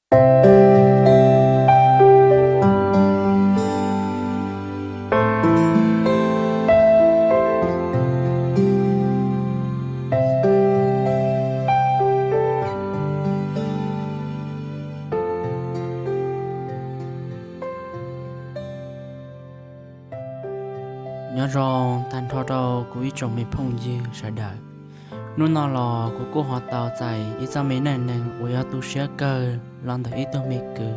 Nyob zoo tag nrho rau kuv ib tsoom me phooj ywg sawv daws. Hnub no los kuv kuj ho tau txais ib txoj me neej neeg uas yog tu siab kawg los ntawm ib tug me kwv.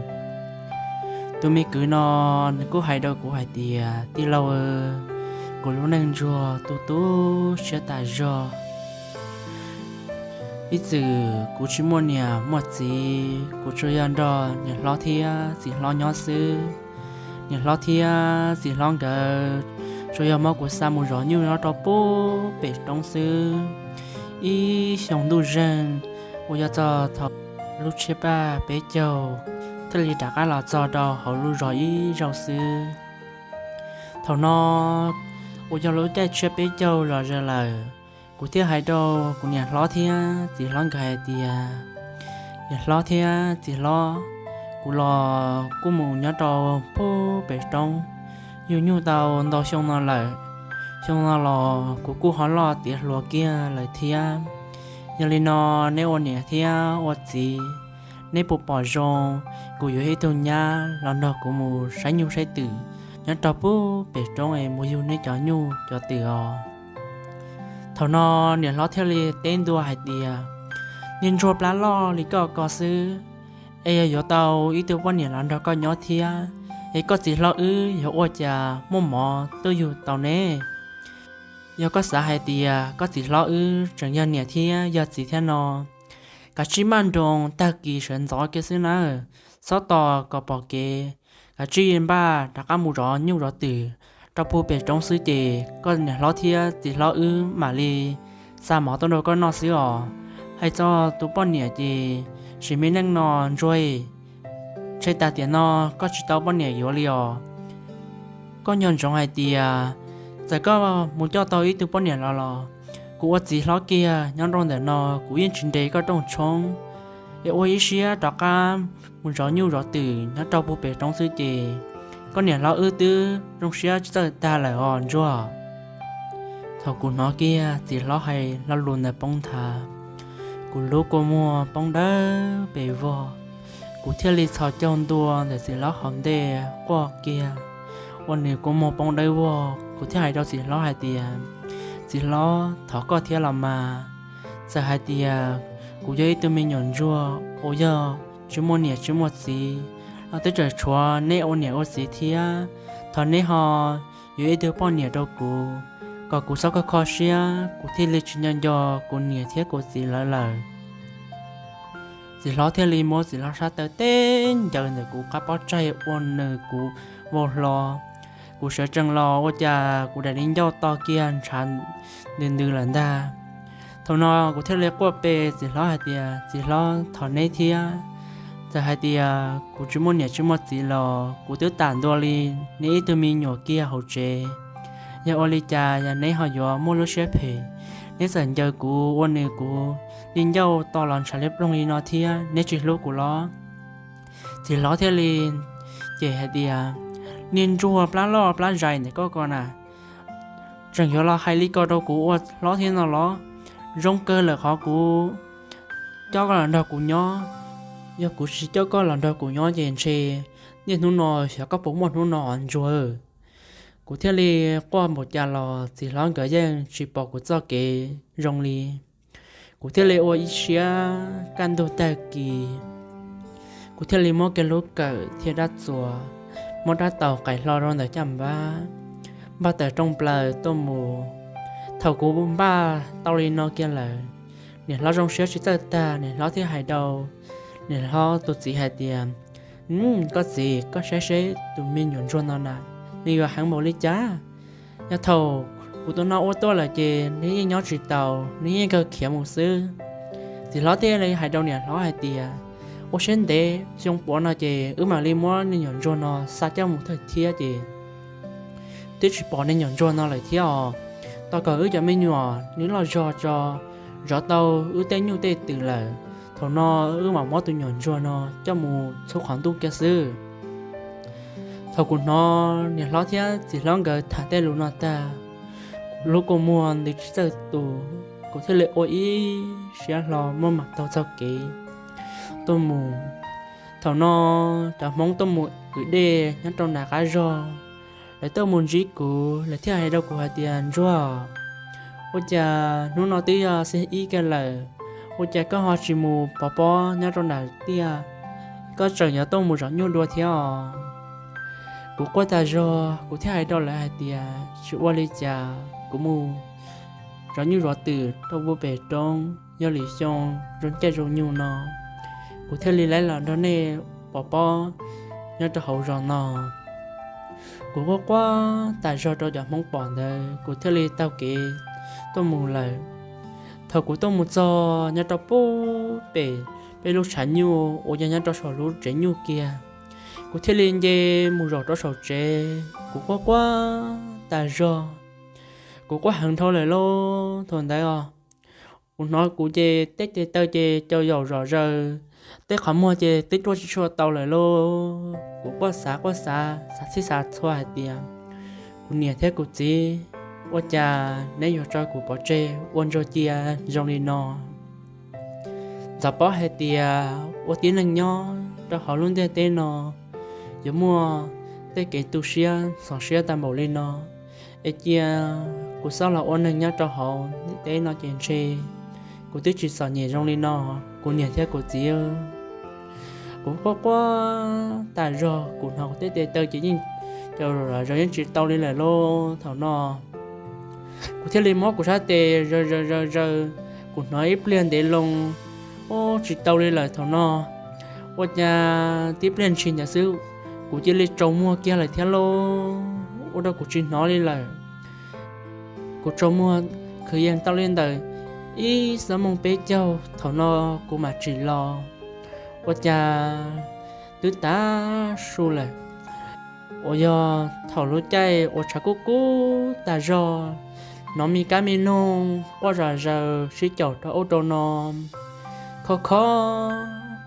Tus me kwv no nws kuj hais rau kuv hais tias, tij laug, kuv lub neej ntsuag tu tu siab tas zog. Ib txwm kuv tsis muaj niam muaj txiv, kuv tsuas yog nrog niam hlob thiab txiv hlob nyob xwb. Niam hlob thiab txiv hlob nkawd tsuas yog muab kuv xa mus zov nyuj nyob rau pub pem roob xwb. Ib xyoo ntuj zeeg uas yog txog thaum lub tsiab paj peb caug thiaj li rov qab los txog rau hauv lub zos ib zaug xwb. Thaum no uas yog lub caij tsiab peb caug los ze lawm, kuv thiaj hais rau kuv niam hlob thiab txiv hlob nkawd hais tias, niam hlob thiab txiv hlob, kuv los kuj mus nyob rau pub pem roob yug nyuj tau ntau xyoo no lawm. Xyoo no los kuv kuj ho loj tiav hluas kiag lawm thiab. Yog li no, neb ua niam thiab ua txiv, neb puas pom zoo kuv yuav ib tug nyab los nrog kuv mus saib nyuj saib twm nyob rau pub pem roob es mus yug neb cov nyuj cov twm os? Thaum no niam hlob thiaj li teb ntua hais tias, niag ntsuag plab loj li koj ko xwb, es yog yuav tau ib tug poj niam los nrog koj nyob thiab, es koj txiv hlob wb yuav ua cas muaj mov tuaj yug tau ne? Yog koj xav hais tias koj txiv hlob wb tseem yog niam thiab yog txiv thiab no, kav tsij maj nroos tag kis sawv ntxov kiag xwb nawb, txhob tos kom pom kev, kav tsij npaj rov qab mus zov nyuj zov twm rau pub pem roob xwb ces koj niam hlob thiab txiv hlob wb mam li xa mov tuaj rau koj noj xwb os. Hais txog tus poj niam ces sim me neej no ntsuag, ntshe tas tiam no koj tsis tau poj niam yuav li os. Koj nco ntsoov hais tias txawm koj mus coj tau ib tug poj niam los los, kuv ua txiv hlob kiag nyob rau ntawm no kuv yeej tsis nres koj rooj tshoob. Es ua ib siab rov qab mus zov nyuj zov twm nyob rau pub pem roob xwb ces koj niam hlob wb twb zoo siab tsis txawj tag lawm os ntsuag. Thaum kuv hnov kiag txiv hlob hais lo lus ntawd poob nthav, kuv lub kua muag poob dawb pes vog. Kuv thiaj li txhos caug ntua ntawm txiv hlob hauv ntej quaj kiag, ua nws kua muag poob dawb vog. Kuv thiaj hais rau txiv hlob hais tias, txiv hlob, thov koj thiab los mas. Txawm hais tias kuv yog ib tug me nyuam ntsuag uas yog tsis muaj niam tsis muaj txiv los twb tseem tshuav neb ua niam ua txiv thiab. Thov neb ho yuav ib tug poj niam rau kuv, kom kuv txhob kho kho siab, kuv thiaj li tsis nco nco kuv niam thiab kuv txiv lawv lawm. Txiv hlob thiaj li muab txiv hlob sab taw teb ncaws ntawm kuv qab pob tsaig ua nws kuv vau hlo. Kuv sawv tsees los ua cas kuv daim di ncauj to kiag ntshav ntws ntws lawm ntag. Thaum no kuv thiaj li quaj pe txiv hlob hais tias, txiv hlob, thov neb thiab. Txawm hais tias kuv tsis muaj niam tsis muaj txiv los kuv twb tam ntua li neb ib tug me nyuam kiag hauv tsev. Yog ua li cas yog neb ho yuav muaj lub siab phem, neb txawm ncaws kuv ua nws kuv di ncauj to los ntshav liab ploog li no thiab, neb tsis hlub kuv los? Txiv hlob thiaj li cem hais tias, niag ntsuag plab loj plab zais ntawm koj ko na, tseem yuav los hais li ko rau kuv ua hlob thiab no los? Zoo kawg lawm qhov kuv coj koj los nrog kuv nyob. Yog kuv tsis coj koj los nrog kuv nyob ces ntshe niaj hnub no xyov koj puas muaj hnub no ntsuag. Kuv thiaj li quaj npaum cas los txiv hlob nkawd yeej tsis pom kuv txoj kev zoo li. Kuv thiaj li ua ib siab kaj ntug tag kis, kuv thiaj li muab kiag lub kawm thiab rab txuas, muab rab taus qais hlo rau ntawm caj npab, npaj tawm rooj plaws tuaj mus. Thaum kuv npaj tau li no kiag lawm, niam hlob zoo siab tsis txawj tag, niam hlob thiaj hais rau niam hlob tus txiv hais tias, koj txiv, koj saib seb tus me nyuam ntsuag no na, nws yuav heev npaum li cas. Yog thaum kuv tus no ua tuaj lawm ces nws yeej nyob tsis taus, nws yeej kawg khiav mus xwb. Txiv hlob thiaj li hais rau niam hlob hais tias, ua siab ntev, xyoo puav no ces wb mam li muab niag nyuam ntsuag no xa coj mus thawj thiab ces twb tsis pom niag nyuam ntsuag no lawm thiab os. Tos kom wb cov me nyuam nws loj zog tso, zov tau wb tej nyuj tej twm lawm, thaum no wb mam muab tus nyuam ntsuag no coj mus txhub qhov ntuj kiag xwb. Thaum kuv hnov niam hlob thiab txiv hlob nkawd tham tej lus no tag, kuv lub kua muag nti tsis txawj tu, kuv thiaj li ua ib siab hlo muab mam taug txoj kev tuaj mus. Thaum no cov Hmoob tuaj mus kwv dej nyob rau nram qab zog, lawv tuaj mus ntsib kuv, lawv thiaj hais rau kuv hais tias, Ntsuag, ua cas hnub no twb yog xiab ib kiag lawm, ua cas koj ho tsis mus pov pob nyob rau nram tiaj, koj tseem yuav tuaj mus zov nyuj dua thiab os? Kuv quaj tas zog, kuv thiaj hais rau lawv hais tias, Tsis ua li cas, kuv mus zov nyuj zov twm rau puag pem roob, yog lwm xyoo zoo caij zoo nyoog no kuv thiaj li lab los nrog nej pov pob nyob rau hauv zos no. Kuv quaj quaj tas zog rau cov Hmoob pom ntawd, kuv thiaj li taug kev tuaj mus lawm. Thaum kuv tuaj mus txog nyob rau puag pem peb lub tshav nyuj uas yog nyob rau saum lub tsev nyuj kiag, kuv thiaj li nce mus zaum rau saum tsev. Kuv quaj quaj tas zog, kuv quaj heev dhau lawm lauj. Thaum ntawd os, kuv hnov kuv ces tej tes taw ces cau yaum zom zaws, tej qhov muag ces twb ruaj tsis tshua tau lawm lauj. Kuv quaj xav quaj xav, xav txhij xav txhua hais tias, Kuv niam thiab kuv txiv, ua cas neb yuav tso kuv pov tseg ua ntsuag cia zoo li no? Ntxov paub hais tias ua tib neeg nyob rau hauv lub ntiaj teb no yuav muaj tej kev tu siab txhawj siab tag npaum li no, es cia kuv xav los ua neeg nyob rau hauv ntiaj teb no ces ntshe kuv twb tsis txom nyem zoo li no, kuv niam thiab kuv txiv. Kuv quaj quaj tas zog, kuv hnov kuv tej tes taw ces yeej cau zom zaws yeej tsis tau li lawm lauj. Thaum no kuv thiaj li muab kuv sab tes zaws zaws zaws zaws, kuv hnov ib pliag ntev loo, ub, tsis tau li lawm. Thaum no ua cas tib pliag ntshis ntawd xwb, kuv cia li tsaus muag kiag lawm thiab lauj, ua rau kuv tsis hnov li lawm. Kuv tsaus muag kwv yees tau li ntawm ib xuab moos peb caug, thaum no kuv mam tsim los, ua cas twb tav su lawm. Uas yog thaum lub caij uas tshav kub kub tas zog, hnov me kab me noog quaj zom zaws sib caum rau ub rau no, kho kho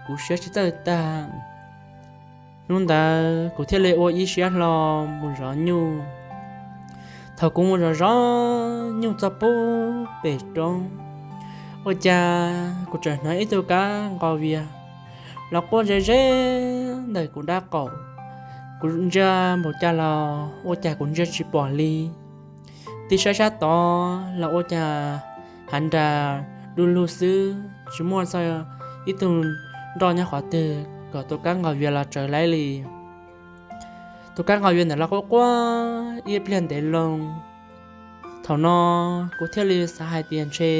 kuv siab tsis txawj tag. Hnub ntawd kuv thiaj li ua ib siab hlo mus zov nyuj. Thaum kuv mus zov zov nyuj txog puag pem roob, ua cas kuv tseem hnov ib tug kab nqos vias los quaj ze ze ntawm kuv nraub qaum. Kuv ntsia npaum cas los ua cas kuv ntsia tsis pom li. Tib saib sab tod los ua cas hav nras du lug xwb, tsis muaj txog ib tug nroj nyob qhov twg kom tus kab nqos vias los tsaws laib li. Tus kab nqos vias ntawd los quaj quaj ib pliag ntev loo. Thaum no kuv thiaj li xav hais tias ntshe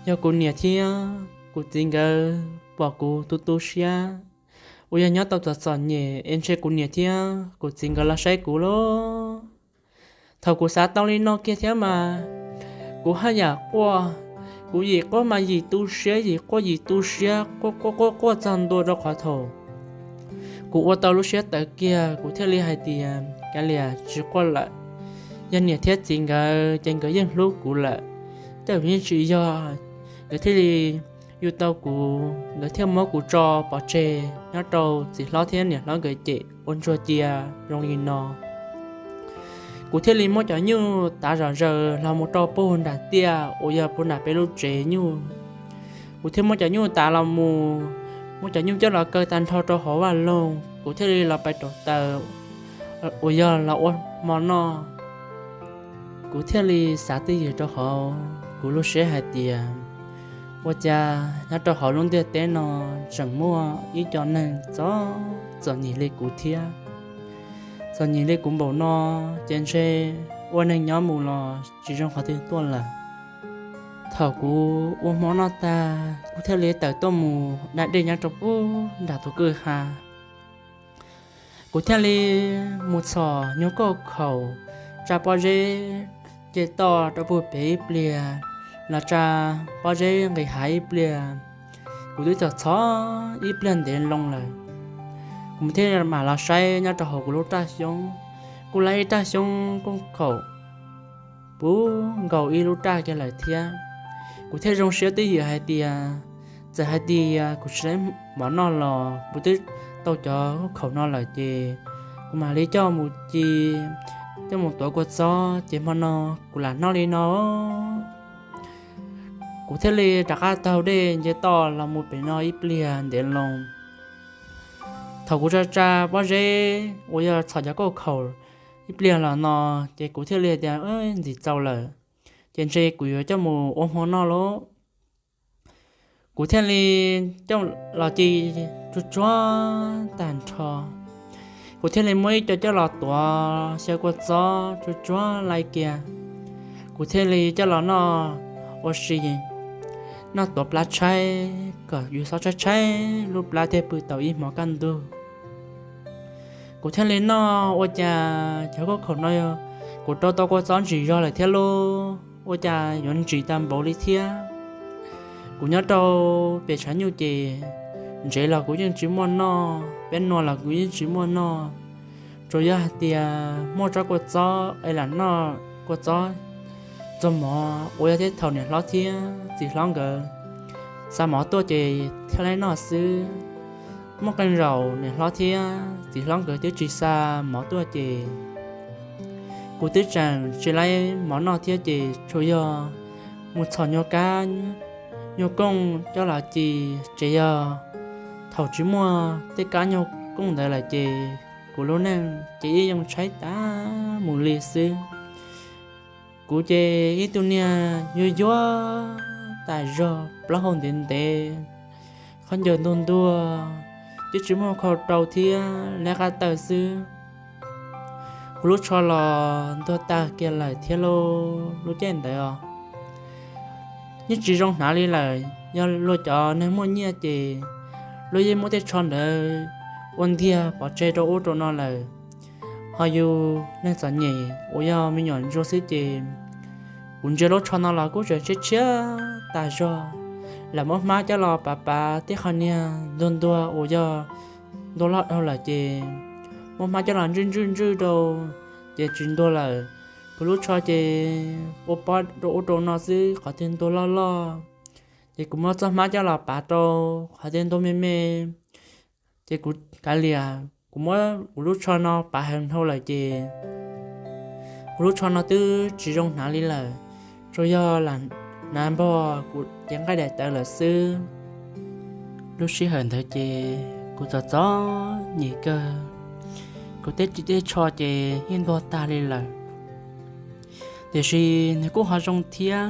yog kuv niam thiab kuv txiv nkawd pom kuv tu tu siab uas yog nyob tau txom txom nyem es ntshe kuv niam thiab kuv txiv nkawd los saib kuv lauj. Thaum kuv xav tau li no kiag thiab mas kuv haj yam quaj, kuv yim quaj mas yim tu siab, yim quaj yim tu siab, quaj quaj quaj quaj txog ntua rau qhov thaum kuv ua tau lub siab tawv kiag, kuv thiaj li hais tias, Kav liam, tsis quaj lawm. Yog niam thiab txiv nkawd ces nkawd yeej hlub kuv lawm, tej zaum yeej tsis yog nkawd thiaj li yug tau kuv, nkawd thiaj muab kuv tso pov tseg nyob rau txiv hlob thiab niam hlob nkawd cem ua ntsuag cia zoo li no. Kuv thiaj li muab cov nyuj tav zom zaws los mus rau puag nram tiaj uas yog puag nram peb lub tsev nyuj. Kuv thiaj muab cov nyuj tav los mus, muab cov nyuj coj los kaw tag nrho rau hauv vaj loog, kuv thiaj li los pais rauv taws uas yog los ua hmo noj. Kuv thiaj li xav twj ywm rau hauv kuv lub siab hais tias, ua cas nyob rau hauv lub ntiaj teb no tseem muaj ib co neeg txom txom nyem li kuv thiab. Txom nyem li kuv npaum no ces ntshe ua neeg nyob mus los tsis zoo qhov twg tuaj lawm. Thaum kuv ua hmo noj tag, kuv thiaj li tawm tuaj mus da dej nyob rau puag nram tus kwj ha. Kuv thiaj li mus txhom nyuag kauj khaum, tsa pob zeb ce toj rau puag pem ib pliag, los tsa pob zeb nqis hav ib pliag. Kuv twb txhom txhom ib pliag ntev loo lawm, kuv thiaj mam los saib nyob rau hauv kuv lub raj xyoob, kuj lab ib raj xyoob kauj khaum puv nkaus ib lub raj kiag lawm thiab. Kuv thiaj zoo siab twj ywm hais tias, Txawm hais tias kuv tsis tau mov noj los kuv twb tau cov khaub khaum no lawm ces kuv mam li coj mus ci, coj mus tuav kua txob ces hmo no kuv lam noj li no. Kuv thiaj li rov qab taug dej nce toj los mus pem no ib pliag ntev loo. Thaum kuv tsa tsa pob zeb uas yog txhom cov khaub khaum ib pliag los no, ces kuv thiaj li tias ntxim txaus lawm, ces ntshe kuv yuav coj mus ua hmo noj lauj. Kuv thiaj li coj los ci tsuag tsuag tag nrho. Kuv thiaj li muab ib co coj los tuav xyaw kua txob tsuag tsuag li kiag. Kuv thiaj li coj los noj ua si, noj tuav plab tshaib kom yus xob tshaib tshaib lub plab thiaj pw tau ib hmo kaj ntug. Kuv thiaj li noj ua cas cov khaub khaum no kuv rau tau kua txob ntsim zog lawm thiab lauj, ua cas yuav ntsim tag npaum li thiab. Kuv nyob rau pem tshav nyuj ces ntsev los kuv yeej tsis muaj noj, peb nua los kuv yeej tsis muaj noj. Tsuas yog hais tias muaj tsob kua txob es lam noj kua txob txog mov uas yog tej thaum niam hlob thiab txiv hlob nkawd xa mov tuaj ces thiaj li noj xwb. Muaj qee zaum niam hlob thiab txiv hlob nkawd twb tsis xa mov tuaj ces kuv twb tseem tsis laib mov noj thiab ces tsuas yog mus txhom nyuag kab nyuag kooj coj los ci. Ces yog thaum tsis muaj tej kab nyuag kooj ntawd lawm ces kuv lub neej ces ib yoo tshaib tas mus li xwb. Kuv ces ib tug niag yuag yuag tas zog, plaub hau ntev ntev, khaub ncaws ntuag ntuag, twb tsis muaj khau rau thiab, liab qab taw xwb. Kuv lub tsho los ntuag tag kiag lawm thiab lauj. Lub caij ntawd os, yeej tsis zoo hnav li lawm. Yog luag cov neeg muaj nyiaj ces luag yeej muab tej tsho ntawd ua ntiag pov tseg rau ub rau no lawm. Ho yus neeg txom nyem uas yog me nyuam ntsuag xwb ces kuv ntsia lub tsho no los kuj tseem tshiab tshiab tas zog. Lam muab hmab coj los pav pav tej qhov niag ntuag ntuag uas yog ntuag loj dhau lawm ces muab hmab coj los ntswj ntswj ntswj rau ces tsis ntuag lawm. Kuv lub tsho ces ua pob rau ub rau no xwb, qhov twg ntuag loj loj ces kuv muab txoj hmab coj los pav rau, qhov twg ntuag me me ces kuv kav liam. Kuv muab kuv lub tsho no pav heev dhau lawm ces kuv lub tsho no twb tsis zoo hnav li lawm, tsuas yog lam hnav npog kuv cev nqaij daim tawv lawm xwb. Lub sij hawm ntawd ces kuv txom txom nyem kawg, kuv tej ris tej tsho ces yeej ntuag tag li lawm. Tiam sis nws kuj ho zoo thiab.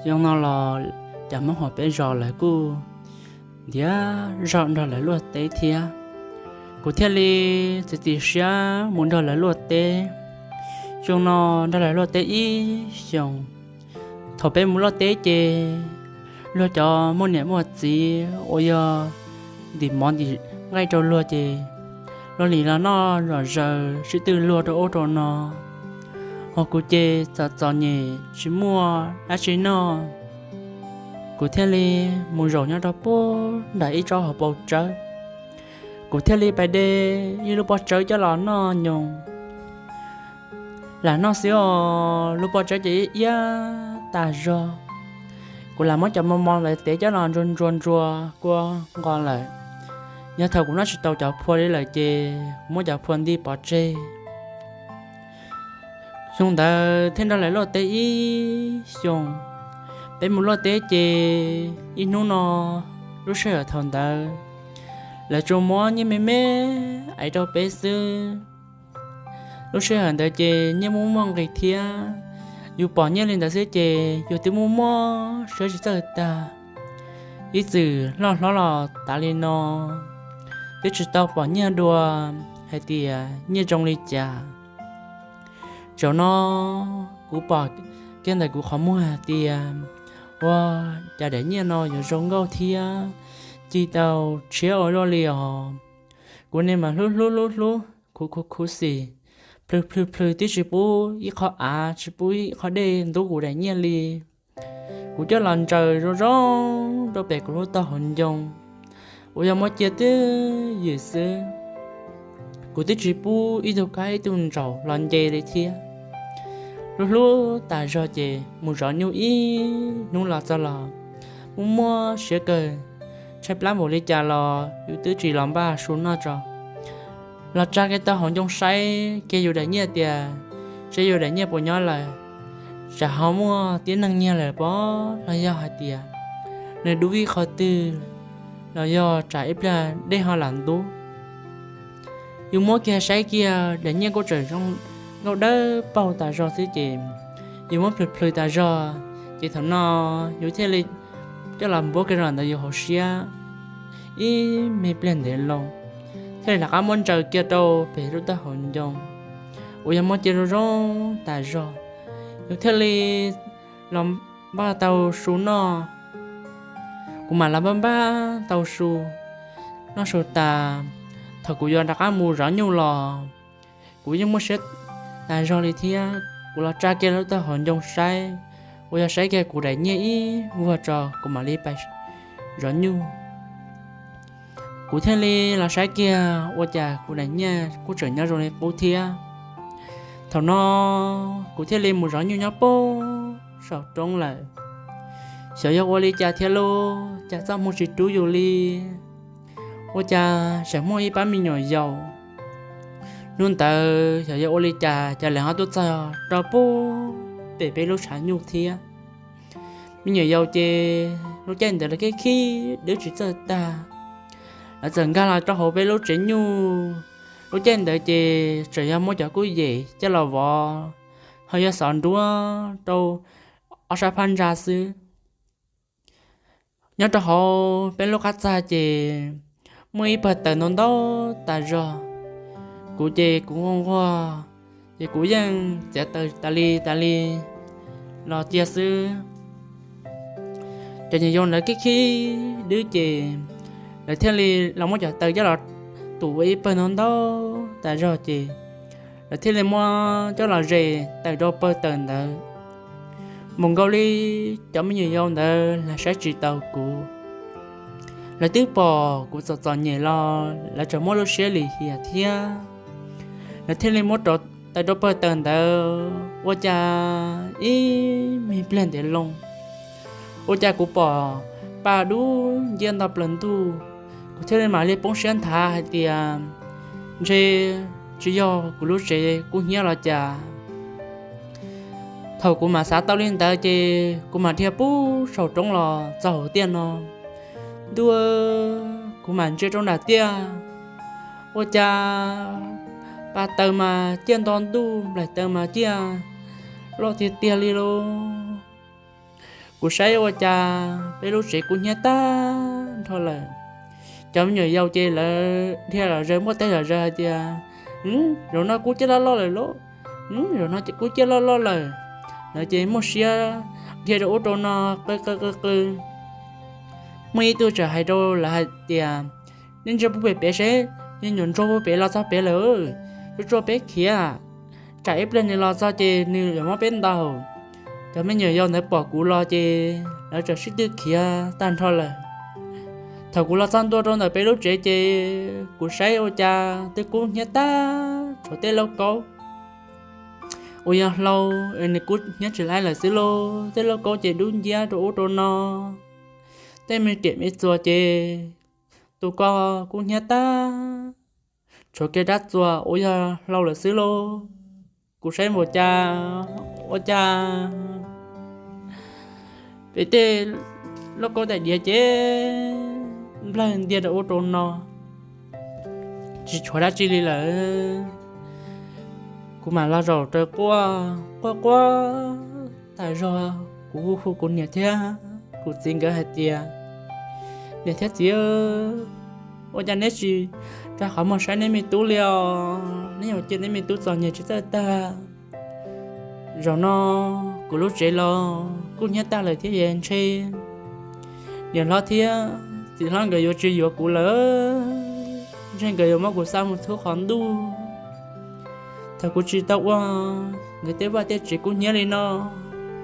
Xyoo no los cov Hmoob hauv peb zos lawv kuj ntiav zog nrog lawv luaj teb thiab, kuv thiaj li txiav txim siab mus nrog lawv luaj teb. Xyoo no nrog lawv luaj teb ib xyoos. Thaum peb mus luaj teb ces luag cov muaj niam muaj txiv uas yog ntim mov ntim nqaij rau luag ces luag nim los noj zom zaws sib twv luag rau ub rau no, ho kuv ces txom txom nyem tsis muaj dab tsi noj. Kuv thiaj li mus zaum nyob rau puag nram ib tsob hauv paus tsawb, kuv thiaj li pais de ib lub pob tsawb coj los noj nyoos. Lam noj xwb os, lub pob tsawb ces iab iab tas zog. Kuv lam muab cov mos mos ntawd tev coj los ntsuas ntsuas ntsuas kua nqos lawm. Yog thaum kuv noj tsis tau cov phua li lawm ces kuv muab cov phua nti pov tseg. Xyoo ntawd thiaj nrog lawv luaj teb ib xyoos. Peb mus luaj teb ces ib hnub no, lub sij hawm thaum ntawd lawv tsuas muab nyiaj me me aiv rau peb xwb. Lub sij hawm ntawd ces nyiaj muaj muaj nqis thiab, yus pom nyiaj li ntawd xwb ces yus twb muaj muaj siab tsis txawj tag. Ib txwm loj hlob los tas li no twb tsis tau pom nyiaj dua hais tias nyiaj zoo li cas. Zaum no kuv pom kiag ntawm kuv qhov muag hais tias, ua cas daim nyiaj no yuav zoo nkauj thiab ci tau tshiab ua luaj li os. Kuv niag mas hlub hlub hlub hlub, khuv khuv khuv xim, plhws plhws plhws twb tsis pub ib qho av tsis pub ib qho dej ntub kuv daim nyiaj li. Kuv coj los ntsaws zoo zoo rau pem kuv lub taub hau ncoo uas yog muab cia twj ywm xwb. Kuv twb tsis pub ib tug kab ib tug ntsaum los nce li thiab. Hlub hlub tas zog ces mus zov nyuj ib hnub los txog los kuj muaj siab kawg, tshaib plab npaum li cas los yus twb tsis los npaj su noj tso. Los tsa kiag tau hauv ncoo saib kiag yus daim nyiaj tias, seb yus daim nyiaj puas nyob lawm, tsam ho muaj tib neeg nyiag lawm pob, los yog hais tias nws dub ib qho twg, los yog tsam ib pliag dej ho lam ntub. Yus muab kiag saib kiag daim nyiaj kuj tseem zoo nkauj dawb paug tas zog xwb ces yus muab plhws plhws tas zog, ces thaum no yus thiaj li coj los npuab kiag rau ntawm yus hauv siab ib me pliag ntev loo, thiaj li rov qab muab ntsaws kiag rau pem lub taub hau ncoo uas yog muab cia zoo zoo tas zog. Yus thiaj li los npaj tau su noj. Kuv mam los npaj npaj tau su noj su tas, thaum kuv yuav rov qab mus zov nyuj los kuv yeej muaj siab tas zog li thiab. Kuv los tsa kiag lub taub hau ncoo saib, uas yog saib kiag kuv daim nyiaj ib vuag tso kuv mam li pais zov nyuj. Kuv thiaj li los saib kiag ua cas kuv daim nyiaj kuj tseem nyob zoo li qub thiab. Thaum no kuv thiaj li mus zov nyuj nyob puag saum roob lawm. Xyov yog ua li cas thiab lauj, cas txoj hmoo tsis rub yus li, ua cas tseem muaj ib pab me nyuam yaus. Hnub ntawd xyov yog ua li cas cas lawv ho tuaj txog rau puag pem peb lub tshav nyuj thiab. Me nyuam yaus ces lub caij ntawd lawv khib khib dwb tsis txawj tag, lawv txawm nkag los rau hauv peb lub tsev nyuj. Lub caij ntawd ces tseem yog muab cov kuj yem coj los vov, ho yog xov nruab rau ob sab phab ntsa xwb. Nyob rau hauv peb lub qab txag ces muaj ib pawg taws ntau ntau tas zog. Kuv ces kuv nquag nquag, ces kuv yeej txiav taws tas li tas li los cia xwb. Cov nyuam yaus ntawd khib khib dwb ces lawv thiaj li los muab cov taws coj los tum ua ib pawg ntau ntau tas zog ces lawv thiaj li muab coj los zes taws rau pawg taws ntawd. Mus nkaus li cov me nyuam yaus ntawd lawv saib tsis taus kuv. Lawv twb pom kuv txom txom nyem los lawv tseem muaj lub siab lim hiam thiab. Lawv thiaj li muab rov taws rau pawg taws ntawd ua cas ib me pliag ntev loo, ua cas kuv pom pa dub nciab nto plaws ntuj. Kuv thiaj li mam li poob siab nthav hais tias ntshe tsis yog kuv lub tsev kub hnyiab los cas. Thaum kuv mam xav tau li ntawd ces kuv mam dhia puag saum roob los txog hauv tiaj no. Ntuj, kuv mam ntsia rau nram tiaj, ua cas pa taws mas ciaj nto ntuj, nplaim taws mas ciaj loj tiag tiag li lauj. Kuv saib ua cas peb lub tsev kub hnyiab tag nrho lawm. Cov me nyuam yaus ces lawv dhia zom zaws muab teb zom zaws hais tias, zaum no kub ciaj loj loj lawm lauj, zaum no kub ciaj loj loj lawm. Lawv ces muaj siab dhia rau ub rau no qw qw qw qw. Muaj ib tug txawm hais rau lawv hais tias, nej ntsia puag pem pem seb, me nyuam ntsuag puag pem los txog pem lawm, tsuag tsuag peb khiav, tsam ib pliag nws los txog ces nws yuav muab peb ntaus. Cov me nyuam yaus ntawd pom kuv los ces lawv txawm sib tw khiav tag nrho lawm. Thaum kuv los txog ntua rau ntawm peb lub tsev ces kuv saib ua cas twb kub hnyiab tag, tshuav tej lauj kaub uas yog hlau es nws kub hnyiab tsis laib lawm xwb lauj. Tej lauj kaub ces dub nciab rau ub rau no, tej me riam me txuas ces tus ko kub hnyiab tag, tshuav kiag rab txuas uas yog hlau lawm xwb lauj. Kuv saib npaum cas ua cas pem tej lauj kaub daim diav ces nplawg ntiag rau ub rau no, tsis tshuav dab tsi li lawm. Kuv mam los zaum raws quaj quaj quaj tas zog, kuv hu hu kuv niam thiab kuv txiv nkawd hais tias, niam thiab txiv, ua cas neb tsis rau qhov muag saib neb me tub li os? Neb yuav cia neb me tub txom nyem tsis txawj tag. Zaum no kuv lub tsev los kub hnyiab tag lawm thiab es ntshe niam hlob thiab txiv hlob nkawd yuav tsis yuav kuv lawm, ntshe nkawd yuav muab kuv xa mus txhub qhov ntuj. Thaum kuv tsis tau ua nkawd tej vaj tej tsev kub hnyiab li no,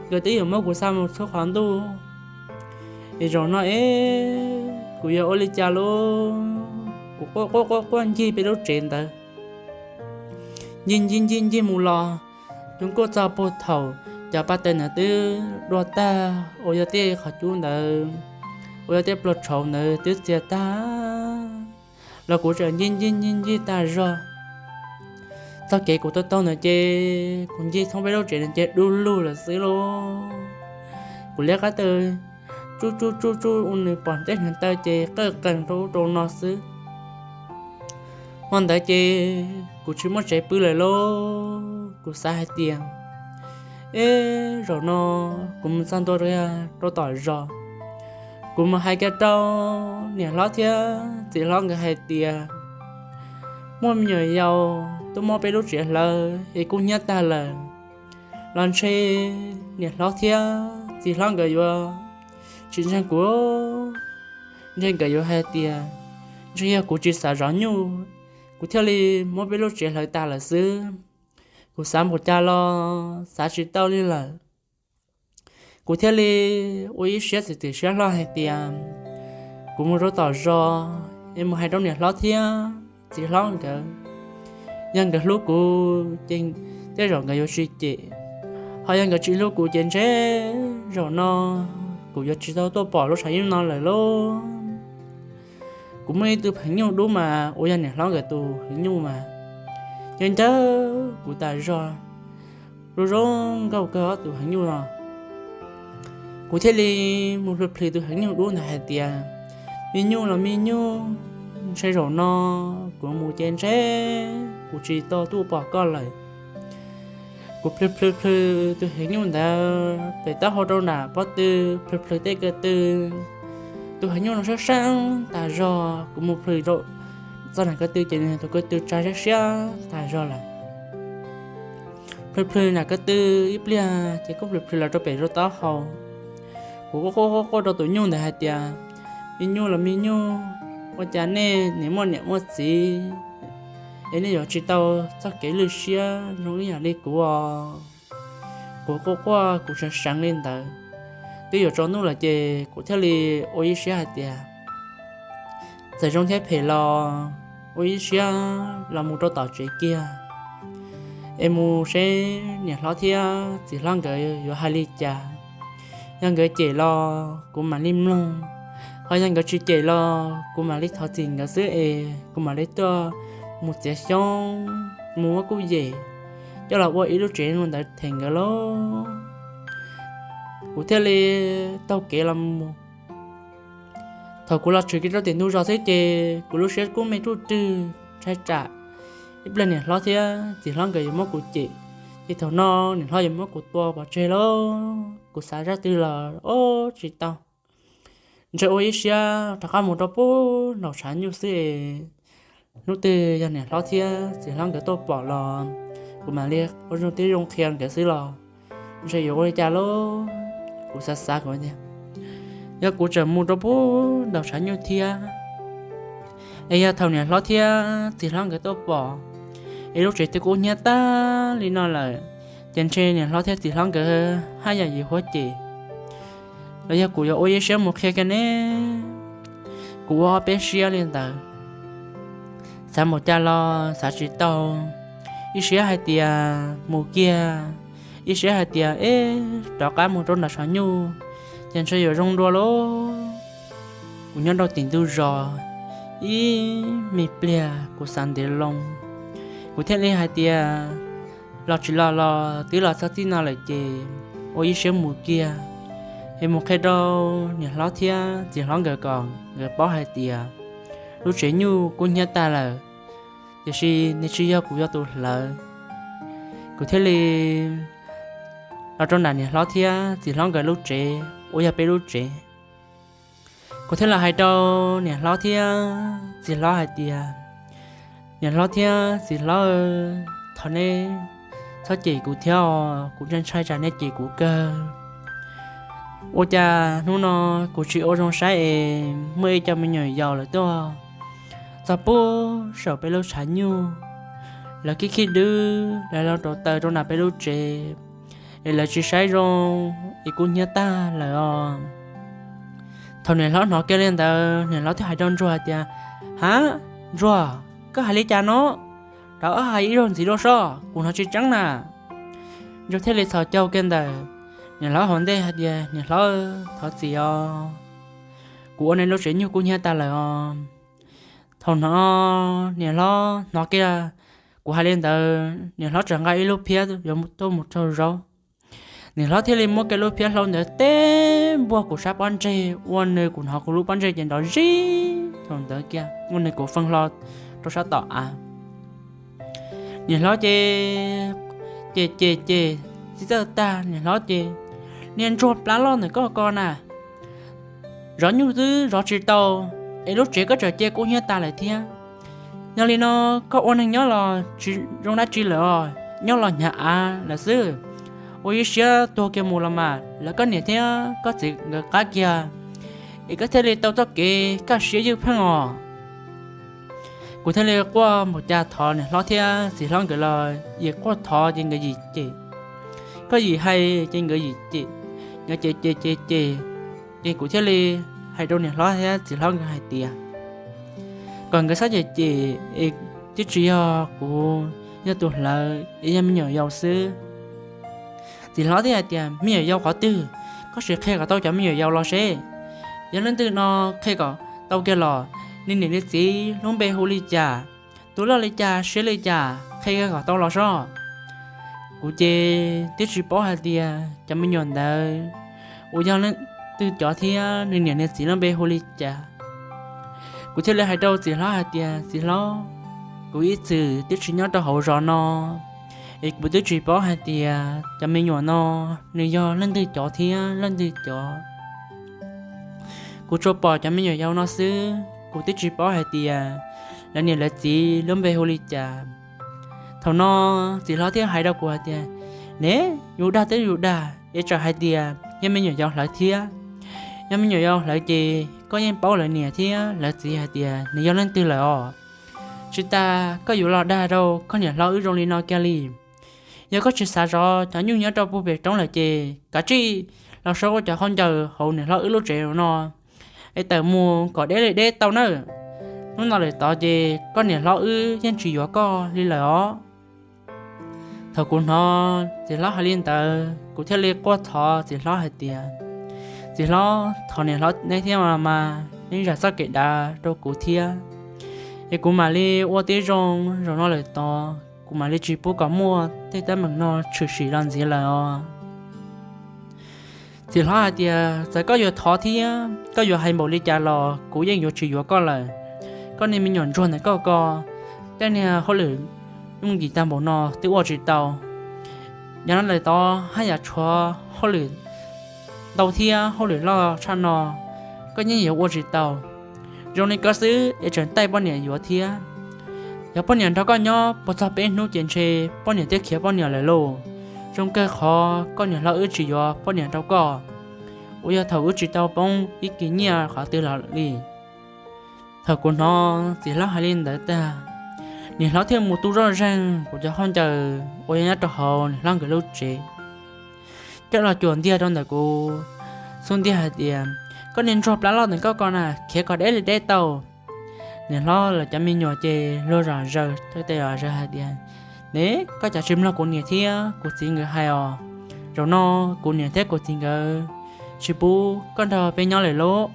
nkawd twb yuav muab kuv xa mus txhub qhov ntuj. Es zaum no es kuv yuav ua li cas lauj? Kuv quaj quaj quaj quaj ncig peb lub tsev ntawd, ncig ncig ncig ncig mus los, tus kuj txog puag thaum cov pa taws ntawd twb dua tag uas yog tej qhov cub ntawd uas yog tej pluag tshauv ntawd twb txias tag los kuv tseem ncig ncig ncig ncig tag zog. Txoj kev kuv taug taug ntawd ces kuv ncig thoob peb lub tsev ces du lug lawm xwb lauj. Kuv liab qab taw tsuj tsuj tsuj tsuj ua nws pom ntej nws taw ces qawj qees rau ub rau no xwb. Hmo ntawd ces kuv tsis muaj tsev pw lawm lauj. Kuv xav hais tias, eb, zaum no kuv mus txog ntua rau tom zos, kuv mus hais kiag rau niam hlob thiab txiv hlob nkawd hais tias muaj me nyuam yaus tuaj muab peb lub tsev hlawv es kub hnyiab tag lawm, los ntshe niam hlob thiab txiv hlob nkawd yuav tsis ntseeg kuv, ntshe nkawd yuav hais tias ntshe yog kuv tsis xav zov nyuj, kuv thiaj li muab peb lub tsev hlawv tas lawm xwb. Kuv xav npaum cas los xav tsis tau li lawm. Kuv thiaj li ua ib siab txiav txim siab hlo hais tias kuv mus rau tom zos es mus hais rau niam hlob thiab txiv hlob nkawd. Yog nkawd hlub kuv ces tej zaum nkawd yuav tsis cem, ho yog nkawd tsis hlub kuv ces ntshe zaum no kuv yuav tsis tau tuaj pom lub tshav nyuj no lawm lauj. Kuv muaj ib tug pheev nyuj dub mas uas yog niam hlob nkawd tus pheev nyuj mas ncaws ncaws kuv tas zog, zoo zoo nkauj kawg ob tug pheev nyuj no. Kuv thiaj li mus plhws plhws tus pheev nyuj dub ntawd hais tias, me nyuj los me nyuj, ntshe zaum no kuv mus ces ntshe kuv tsis tau tuaj pom koj lawm. Kuv plhws plhws plhws tus pheev nyuj ntawd pem taub hau rau nram pob tw, plhws plhws tej ko tw, tus pheev nyuj no sab sab tas zog. Kuv mus plhws txog nram ko tw ces nws tus ko tw tsa siab siab tas zog lawm. Plhws plhws nram ko tw ib pliag ces kuj plhws plhws los rau pem rau taub hau. Kuv quaj quaj quaj quaj rau tus nyuj ntawd hais tias, me nyuj los me nyuj, ua cas nej niam muaj niam muaj txiv es nej yuav tsis tau txoj kev lwj siab zoo ib yam li kuv os. Kuv quaj quaj kuv seev seev li ntawd, twb yuav tsaus ntuj lawm ces kuv thiaj li ua ib siab hais tias txawm zoo thiab phem los ua ib siab los mus rau tom tsev kiag es mus seb niam hlob thiab txiv hlob nkawd yuav hais li cas. Yog nkawd cem los kuv mam li mloog, ho yog nkawd tsis cem los kuv mam li thov txim nkawd xwb es kuv mam li tuaj mus txiav xyoob mus muab kuj yem coj los ua ib lub tsev ntawd them nkawd lauj. Kuv thiaj li taug kev los mus. Thaum kuv los tshwm kiag rau tim ntug zos xwb ces kuv lub siab kub me ruj rwg ntshai tsam ib pliag niam hlob thiab txiv hlob nkawd yuav muab kuv cem, ces thaum no niam hlob yuav muab kuv tua pov tseg lauj. Kuv xav zaj twg los ua tsis tau, ntshe ua ib siab rov qab mus rau pub nraum tshav nyuj xwb es hnub twg yog niam hlob thiab txiv hlob nkawd tuaj pom los kuv mam li ua zoo tib zoo qhia nkawd xwb los ntshe yuav ua li cas lauj. Kuv xav xav kuv tias yog kuv tseem mus rau pub nraum tshav nyuj thiab es yog thaum niam hlob thiab txiv hlob nkawd tuaj pom es lub tsev twb kub hnyiab tag li no lawm, ces ntshe niam hlob thiab txiv hlob nkawd haj yam yim huab cem. Los yog kuv yuav ua ib siab mus qhia kiag ne? Kuv ua ob peb siab li ntawd, xav npaum cas los xav tsis tau. Ib siab hais tias mus kiag, ib siab hais tias eb, rov qab mus rau nram tshav nyuj ces ntshe yuav zoo dua lauj. Kuv nyob rau tim ntug zos ib me pliag kuv xav ntev loo, kuv thiaj li hais tias los tsis los los twb los txog txij no lawm ces ua ib siab mus kiag es mus qhia rau niam hlob thiab txiv hlob nkawd kom nkawd paub hais tias lub tsev nyuj kub hnyiab tag lawm, tiam sis nws tsis yog kuv yog tus hlawv. Kuv thiaj li los rau nram niam hlob thiab txiv hlob nkawd lub tsev uas yog peb lub tsev. Kuv thiaj los hais rau niam hlob thiab txiv hlob hais tias, niam hlob thiab txiv hlob, thov neb txhob cem kuv thiab os, kuv ntshai ntshai tsam nej cem kuv kawg. Ua cas hnub no kuv tsis ua zoo saib es muaj ib co me nyuam yaus lawv tuaj txog pub saum peb lub tshav nyuj, lawv khib khib dwb lawv los rauv taws rau nram peb lub tsev es lawv tsis saib zoo es kub hnyiab tag lawm os. Thaum niam hlob hnov kiag li ntawd, niam hlob thiaj hais rau ntsuag hais tias, ha, ntsuag, koj hais li cas no? Rov qab hais ib zaug ntxiv dua soj, kuv hnov tsis tseeb na. Ntsuag thiaj li txhos caug kiag ntawm niam hlob hauv ntej hais tias, niam hlob, thov txim os. kuv ua nej lub tsev nyuj kub hnyiab tas lawm os. Thaum no niam hlob hnov kiag kuv hais li ntawd, niam hlob txawm nqa ib lub phiab yuav tuaj mus raug zaub. Niam hlob thiaj li muab kiag lub phiab hlau ntawd teb npuag kuv sab pob ntseg, ua nws kuv hnov kuv lub pob ntseg ces nrov zib. Thaum ntawd kiag ua nws kuv feej hlo rau sab tom av. Niam hlob ces, ces ces ces txij txawj tag, niam hlob ces, niag ntsuag plab loj ntawm koj ko na, zov nyuj twb zov tsis tau, es lub tsev koj tseem cia kub hnyiab tas lawm thiab. Yog li no koj ua neeg nyob los tsis zoo dab tsi lawm os, nyob los hnyav av lawm xwb. Ua ib siab tuag kiag mus los mas lawv koj niam thiab koj txiv nkawd qab kiag, es koj thiaj li tau txoj kev kaj siab ywj pheej os. Kuv thiaj li quaj npaum cas thov niam hlob thiab txiv hlob nkawd los yim quaj thov ces nkawd yim cem, koj yim hais ces nkawd yim cem, nkawd ces ces ces ces, ces kuv thiaj li hais rau niam hlob thiab txiv hlob nkawd hais tias kom nkawd txhob cem cem, es twb tsis yog kuv yog tus hlawv, es yog me nyuam yaus xwb. Txiv hlob thiaj hais tias me nyuam yaus qhov twg, koj sim qhia kom tau cov me nyuam yaus los seb. Yog leej twg no qhia kom tau kiag los, nws niam nws txiv lub npe hu li cas, tus loj li cas siab li cas, qhia kom tau los seb. Kuv ces twb tsis paub hais tias cov me nyuam ntawd uas yog leej twg cov thiab nws niam nws txiv lub npe hu li cas. Kuv thiaj li hais rau txiv hlob hais tias txiv hlob, kuv ib txwm twb tsis nyob rau hauv zos no, es kuv twb tsis paub hais tias cov me nyuam no nws yog leej twg cov thiab leej twg cov. Kuv tsuas pom cov me nyuam yaus no xwb, kuv twb tsis paub hais tias lawv niam lawv txiv lub npe hu li cas. Thaum no txiv hlob thiaj hais rau kuv hais tias ne, yus dag twb yus dag es txawm hais tias yog me nyuam yaus hlawv thiab. Yog me nyuam yaus hlawv ces koj yeej paub lawv niam thiab lawv txiv hais tias nws yog leej twg lawm os. Tsis tas koj yuav los dag rau koj niam hlob wb zoo li no kiag li. Yog koj tsis xav zov cov nyuj nyob rau puag pem roob lawm ces kav tsij los saib cov khaub ncaws hauv niam hlob wb lub tsev no es tawm mus kom deb li deb tau nawb. Hnub no lawm tod ces koj niam hlob wb yeej tsis yuav koj li lawm os. Thaum kuv hnov txiv hlob hais li ntawd kuv thiaj li quaj thov txiv hlob hais tias txiv hlob, thov niam hlob neb thiab mas neb zam txoj kev dav rau kuv thiab, es kuv mam li ua tib zoo. Zaum no lawm tod kuv mam li tsis pub kom muaj tej teeb meem no tshwm sim los ntxiv lawm os. Txiv hlob hais tias txawm koj yuav thov thiab koj yuav hais npaum li cas los kuv yeej yuav tsis yuav koj lawm. Koj niag me nyuam ntsuag ntawm koj ko, tej niag hauj lwm yooj yim tag npaum no twb ua tsis tau. Yog no lawm tod haj yam tshuav hauj lwm ntau thiab hauj lwm loj tshaj no, koj yeej yuav ua tsis tau. Zoo li koj xwb es tseem taij poj niam yuav thiab. Yog poj niam nrog koj nyob puas txog peb hnub ces ntshe poj niam twb khiav poj niam lawm lauj. Zoo kawg qhov koj niam hlob wb tsis yuav poj niam rau koj, uas yog thaum wb tsis tau poob ib kis nyiaj qhov twg los li. Thaum kuv hnov txiv hlob hais li ntawd tag, niam hlob thiaj mus tu zoj zeeg kuv cov khaub ncaws uas yog nyob rau hauv niam hlob nkawd lub tsev, coj los cuam ntiag rau ntawm kuv xub ntiag hais tias koj niag ntsuag plab loj ntawm koj ko na khiav kom deb li deb tau. Niam hlob lawv cov me nyuam ces luag zom zaws tej zom zaws hais tias ne, koj cas tsis mloog kuv niam thiab kuv txiv nkawd hais os. Zaum no kuv niam thiab kuv txiv nkawd tsis pub koj nrog peb nyob lawm lauj.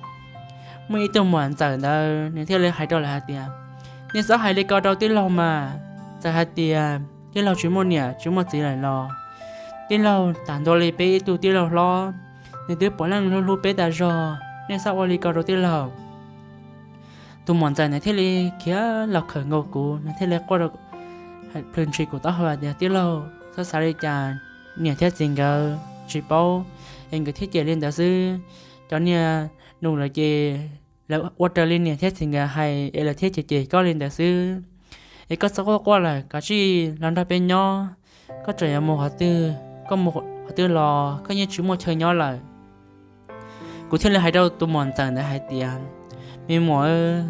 Muaj ib tug muam ntxawm ntawd nws thiaj li hais rau lawv hais tias nej txhob hais li ko rau tij laug mas. Txawm hais tias tij laug tsis muaj niam tsis muaj txiv lawm los tij laug tag ntua li peb ib tug tij laug hlob, nws twb puav leej hlub hlub peb tas zog, nej txhob ua li ko rau tij laug. Tus muam ntxawm nws thiaj li khiav los khawm nkaus kuv, nws thiaj li quaj plhws ntshis kuv taub hau hais tias tij laug txhob xav li cas, niam thiab txiv nkawd tsis paub es nkawd thiaj cem li ntawd xwb. Cov niag nus lawm ces lawv ua raws li niam thiab txiv nkawd hais es lawv thiaj cem cem koj li ntawd xwb. Es koj txhob quaj quaj lawm, kav tsij los nrog peb nyob. Koj tseem yuav mus qhov twg, koj mus qhov twg los koj yeej tsis muaj chaw nyob lawm. Kuv thiaj li hais rau tus muam ntxawm ntawd hais tias me muam,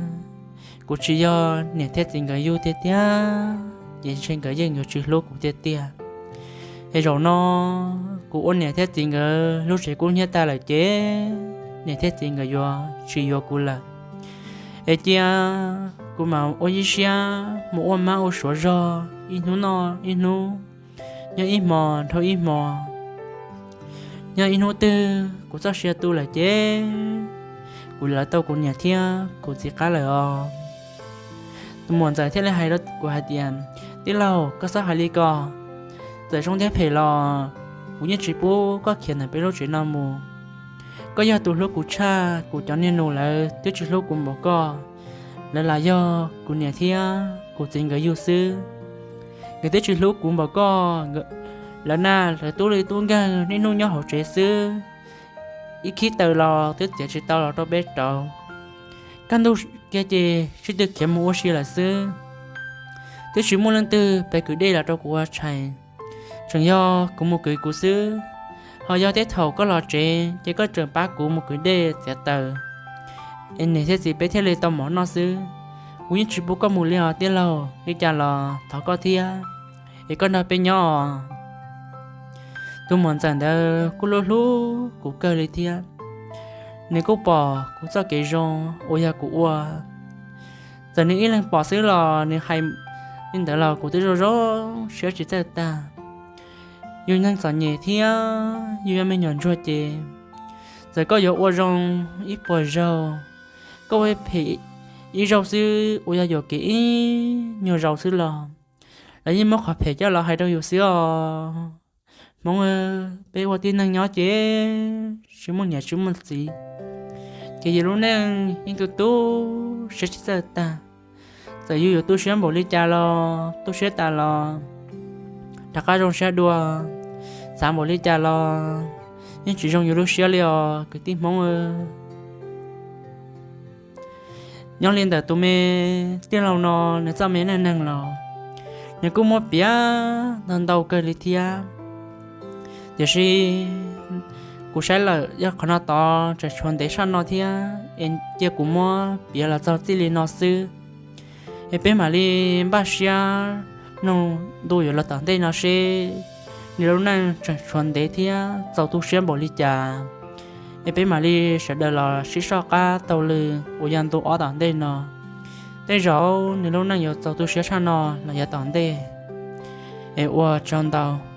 kuv tsis yog niam thiab txiv nkawd yug tiag tiag, ces ntshe nkawd yeej yuav tsis hlub kuv tiag tiag. Es zaum no kuv ua niam thiab txiv nkawd lub tsev kub hnyiab tag lawm ces niam thiab txiv nkawd yuav tsis yuav kuv lawm. Es cia kuv mam ua ib siab mus ua mab ua suav zog ib hnub noj ib hnub, nyob ib hmo dhau ib hmo. Yog ib hnub twg kuv txoj sia tu lawm ces kuv lawv tau kuv niam thiab kuv txiv qab lawm os. Tus muam ntxawm thiaj li hais rau kuv hais tias, Tij laug, koj txhob hais li ko. Txawm zoo thiab phem los kuv yeej tsis pub koj khiav ntawm peb lub tsev no mus. Koj yog tus hlub kuv tshaj kuv cov niag nus, lawv twb tsis hlub kuv npaum koj. Lawv lam yog kuv niam thiab kuv txiv nkawd yug xwb. Nkawd twb tsis hlub kuv npaum koj. Lawv na, lawv tub li tub nkeeg niaj hnub nyob hauv tsev xwb, ib khib taws los twb txiav tsis tau los rau peb rauv. Kaj ntug kiag ces sib tw khiav mus ua si lawm xwb. Twb tsis muaj leej twg pes kwv dej los rau kuv ua tshais, tseem yog kuv mus kwv kuv xwb. Ho yog tej thaum koj los tsev ces koj tseem pab kuv mus kwv dej txiav taws, es niam thiab txiv peb thiaj li tau mov noj xwb. Kuv yeej tsis pub koj mus li os tij laug, li cas los thov koj thiab, es koj nrog peb nyob os. Tus muam ntxawm ntawd kuj hlub hlub kuv kawg li thiab. Nws kuj pom kuv txoj kev zoo uas yog kuv ua. Txawm nws ib leeg pom xwb los nws hais li ntawd los kuv twb zoo zoo siab tsis txawj tag. Yus neeg txom nyem thiab yus yog me nyuam ntsuag ces txawm koj yuav ua zoo ib puas zaug, koj ua phem ib zaug xwb uas yog yuam kev ib nyuag zaus xwb los lawv yeej muab qhov phem coj los hais rau yus xwb os. Hmoob, peb ua tib neeg nyob ces tsis muaj niam tsis muaj txiv, ces yus lub neej yeej tu tu siab tsis txawj tag. Txawm yus yuav tu siab npaum li cas los tu siab tas los rov qab zoo siab dua. Xav npaum li cas los yeej tsis zoo yus lub siab li os kwv tij Hmoob. Nyob li ntawm tus me tij laug no, nws txoj me neej neeg los nws kuj muab piav ntau ntau kawg li thiab. Tiam sis kuv saib lawm yog qhov no tod tseem tshuav ntev tshaj no thiab, es cia kuv muab piav los txog txij li no xwb. Es peb mam li npaj siab mloog ntu yuav los tom ntej no seb nws lub neej tseem tshuav ntev thiab txaus tu siab npaum li cas. Es peb mam li sawv daws los sib soj qab taug lw uas yog ntu ob tom ntej no. Tej zaum nws lub neej yuav txaus tu siab tshaj no los yav tom ntej. Es ua tsaug ntau.